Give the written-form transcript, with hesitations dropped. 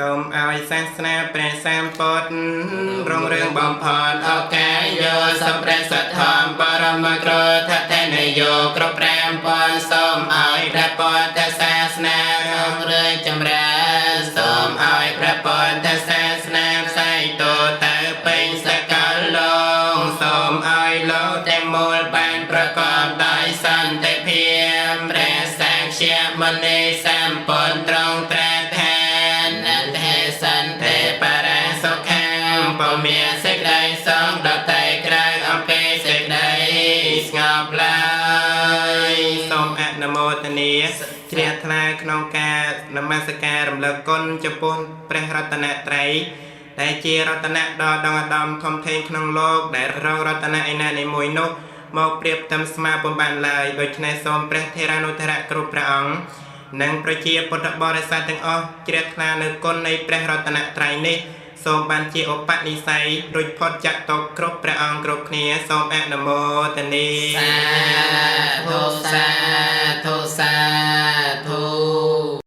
សូមឲ្យសាសនាព្រះសម្ពុទ្ធរុងរឿងបំផុតឱកាយោ សូមព្រះសទ្ធំបរមគ្រូថតនយោគ្រប់5000 សូមឲ្យព្រះពុទ្ធសាសនារុងរឿងចម្រើន សូមឲ្យព្រះពុទ្ធសាសនាផ្សាយទូទៅពេញសកលលោក សូមឲ្យលោកទាំងមូលបានប្រកបដោយសន្តិភាព ព្រះសាក្យមុនីសម្ពុទ្ធត្រង់ត្រាស់ថា នន្តេសន្តិបរាសុខាំ ពុមានសេចក្តីសងដតីក្រៅអំពីសេចក្តីស្ងប់ឡើយ។ សូមអនុមោទនាជ្រះថ្លាក្នុងការនមស្ការរំលឹកគុណចំពោះព្រះរតនត្រ័យ ដែលជារតនៈដ៏ដងឧត្តមធំធេងក្នុងលោក ដែលរងរតនៈឯណានីមួយនោះមកប្រៀបតាមស្មាពុំបានឡើយ។ ដូច្នេះសូមព្រះថេរានុថេរៈគ្រប់ព្រះអង្គ និងប្រជាពុទ្ធបរិស័ទទាំងអស់ជ្រះថ្លានៅគុណនៃព្រះរតនត្រ័យនេះ សូមបានជាឧបនិស្ស័យរួចផុតចាក់ទុកគ្រប់ព្រះអង្គគ្រប់គ្នា។ សូមអនុមោទនា សាធុសា